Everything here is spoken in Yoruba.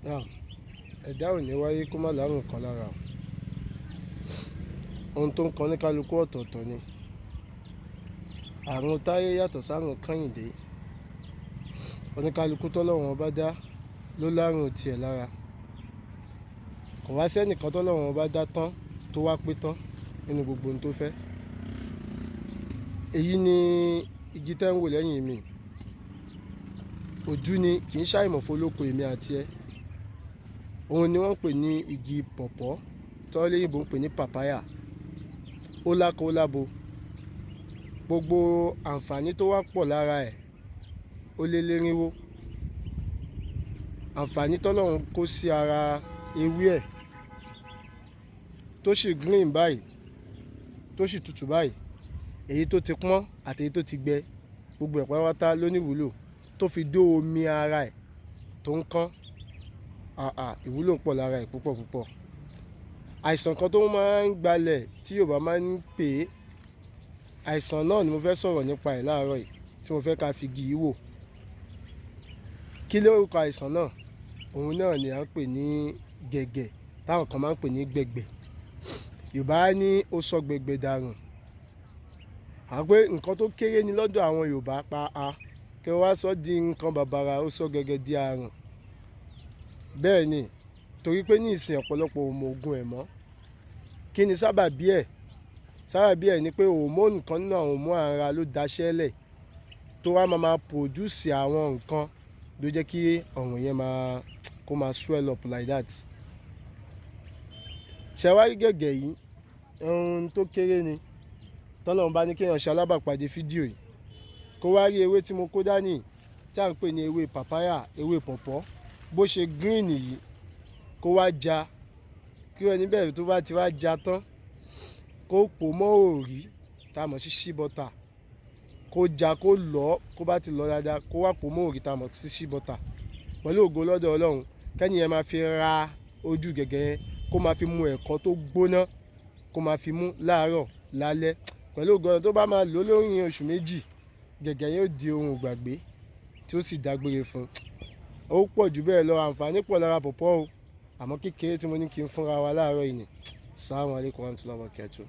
Naam, ẹ̀dá ò ní wáyé kó má lárùn kan lára o. Ohun tó ń kan ní kálukú ọ̀tọ̀ọ̀tọ̀ ni. Àrùn Táyé yàtọ̀ sárùn Kẹ́hìndé. Oníkálukú tọ́lọ́run ọba dá ló lárùn tiẹ̀ lára. Kò wá sí ẹnìkan tọ́lọ́run ọba dá tán tó wá pé tán nínú gbogbo ohun tó fẹ́. Èyí ni igi tẹ́ ń wò lẹ́yìn mi. Ojú ni, kì í ṣàìmọ̀ fólóko èmi àti ẹ. Òun ni wọ́n ń pè ní igi pọ̀pọ́, tí olóyìnbo ń pè ní papaya. Ó lákọ ó lábo. Gbogbo àǹfààní tó wá pọ̀ lára ẹ̀ ó lé lérinwó. Àǹfààní tọ́lọ́run kó sí ara ewé ẹ̀ tó sì green báyìí, tó sì tutù báyìí, èyí tó ti pọ́n àti èyí tó ti gbẹ, gbogbo ẹ̀ pátápátá ló ní ìwúlò, tó fi dé omi ara ẹ̀ tó ń kán. Àà, ìwúlò pọ̀ lára ẹ̀ púpọ̀ púpọ̀. Àìsàn kan tó máa ń gbalẹ̀ tí Yorùbá máa ń pè é, àìsàn náà ni mo fẹ́ sọ̀rọ̀ nípa ẹ̀ láàárọ̀ yìí, tí mo fẹ́ ká fi igi yìí wò. Kí lórúkọ àìsàn náà? Òun náà ni à ń pè ní gẹ̀gẹ̀, táwọn kan máa ń pè ní gbẹ̀gbẹ̀. Yorùbá ní ó sọ gbẹ̀gbẹ̀ dàrùn. À pé nǹkan tó kéré ni lọ́dọ̀ àwọn Yorùbá pa á, kí wọ́n wá sọ di nǹkan bàbàrà, ó sọ gẹ́gẹ́ di àrùn. Bẹ́ẹ̀ ni, torí pé ní ìsìn ọ̀pọ̀lọpọ̀ ò mọ ògùn ẹ̀ mọ́. Kí ni sábàbí ẹ̀? Sábàbí ẹ̀ ni pé hormone kan nínú àwọn hormone ara ló daṣẹ́lẹ̀ tó wá máa produce àwọn nǹkan ló jẹ́ kí ọ̀rùn yẹn máa kó máa swell up like that. Ṣé wá rí gẹ̀gẹ̀ yìí? Ohun tó kéré ni. Tọ́lọ́run bá ní kí èèyàn ṣe alábàápàdé fídíò yìí, kó wá rí ewé tí mo kó dání tí à ń pè ní ewé papaya, ewé pọ̀pọ́, bó ṣe green yìí, kó wá ja, kí ẹni bẹ́ẹ̀ tó bá ti wá ja tán, kó pò mọ́ òrí tá a mọ̀ sí shea butter, kó ja, kó lọ̀, kó bá ti lọ dáadáa, kó wá pò mọ́ òrí tá a mọ̀ sí shea butter. Pẹ̀lú ògo lọ́dọ̀ Ọlọ́run, kẹ́ni yẹn máa fi ra ojú gẹ̀gẹ̀ yẹn, kó máa fi mu ẹ̀kọ tó gbóná, kó máa fi mú láàárọ̀ lálẹ́. Pẹ̀lú ògo Ọlọ́run, tó bá máa lò lórí oṣù 2, gẹ̀gẹ̀ yẹn ó di ohun ìgbàgbé tí ó sì dágbére fún un. Ó pọ̀ jù bẹ́ẹ̀ lọ, àǹfààní pọ̀ lára pọ̀pọ́ o, àmọ́ kékeré tí mo ní kí n fúnra wa láàárọ̀ yìí ni. Assalamu alaikum warahmatullahi wabarakatuh.